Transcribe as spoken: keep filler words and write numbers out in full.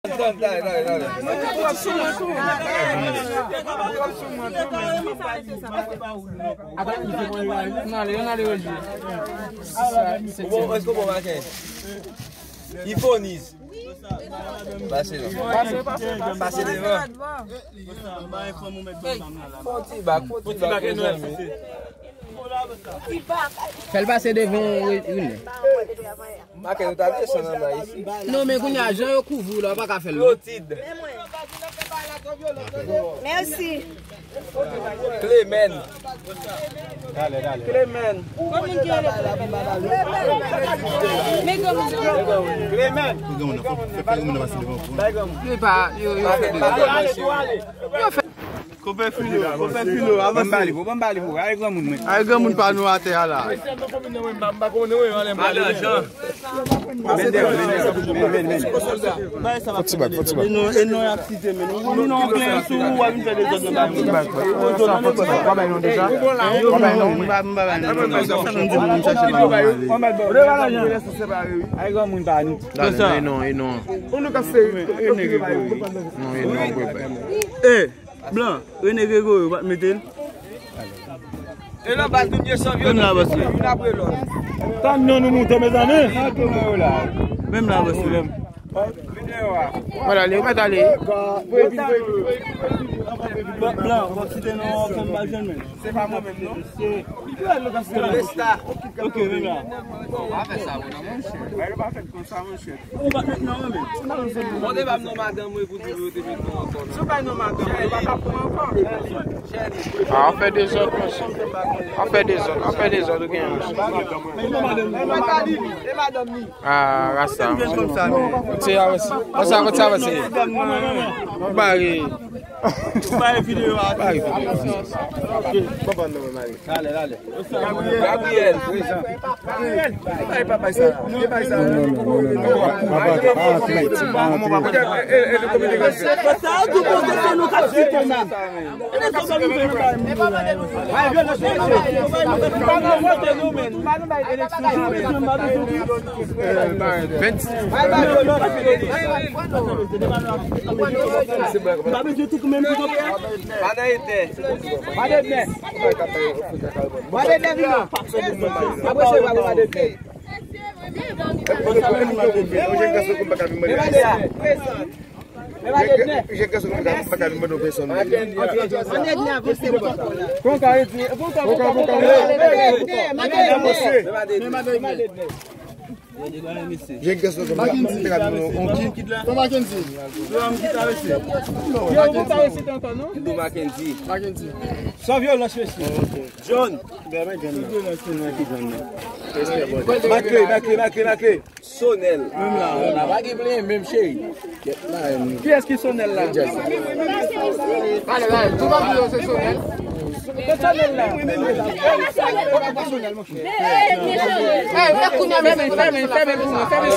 Talè, talè, talè. N ale, n ale, Roger. Ou bon, èske ou bon maten? Ifoniz. Pase non. Pase devan. Fon ti bak, fon ti bak, mezanmi. Fè l pase devan, Rene. Make nou ta desann anba isi. Non, men kounye a, jan yo kouvri w la, ou pa ka fè l non. Klotid. Mèsi. Clemen. Clemen. Clemen. Yo pa, yo, yo fè de. Yo fè. Konpè Filo, konpè Filo, avanse. Ban m ba li pou, ban m ba li pou. Ay granmoun mwen. Ay granmoun pa nou atè a la. Fò ti bak, fò ti bak. E non, e non y ap site men. Ou non gen sou ou, w ap vin fè dezòd nan ba. Fò ti bak, fò ti bak. W ap bay non deja? W ap bay non? M pa, m pa bay non. Sa nou di pou nou chache ba nou ale. Ay granmoun pa nou. Dale, e non, e non. Non, e non, bwe bay. E, Blan, Rene Gregory, ou pa t mete l? E nan baz nou ye san vyolans. Menm la, bòs. Youn apre lòt. Tann non nou moute, mezanmi. Menm la, bòs. Wala, ale, ou mèt ale. Blan, bòs, si te non, fè m pa jwenn men. Se pa mwen menm, non. Vesta. Ok, menm la. Ou pa fè sa, ou nan monchè. Ou pa met non, men. Bon, te ba m non madanm mwen pou di yo te met non ankò, non. Si w bay non madanm mwen, yo pa ka pran ankò. Chèni. Ah, w ap fè dezòd, monchè. W ap fè dezòd, w ap fè dezòd, ou gen yon. E madanm li, e madanm li. Ah, Rasta. Ou ti avanse. Konsa, konsa avanse. Ou bare. Ou bare videyo a. Bare videyo a. Dale, dale. Gabriel, prezan. Gabriel, bay papa sa. Bay sa. Non, non, non, non, non. Papa, pa antre, pa antre. Sa a tou kote se nou k ap site menm. Vennsis. Pa nan etè. Mwa de mè. Mwa de mè vin la. Apre se pa mwa de mè. Mwa de mè. Mwa de mè. Mwa de mè. Mwa de mè. Jen gès nou konn pa, pa ka vin yon kit. Fò Mackenzie. Yo, ou pa resite ankò, non? Mackenzie. Mackenzie. San vyolans, mesye. John. San vyolans, mesye. Makle, makle, makle, makle. Sonèl. Menm la, menm la. Pa gen plenyen, menm cheri. Kiyès ki Sonèl la? Ale, ale, tout moun di yo se Sonèl. Se Sonèl la. Fèmen, fèmen, fèmen, fèmen.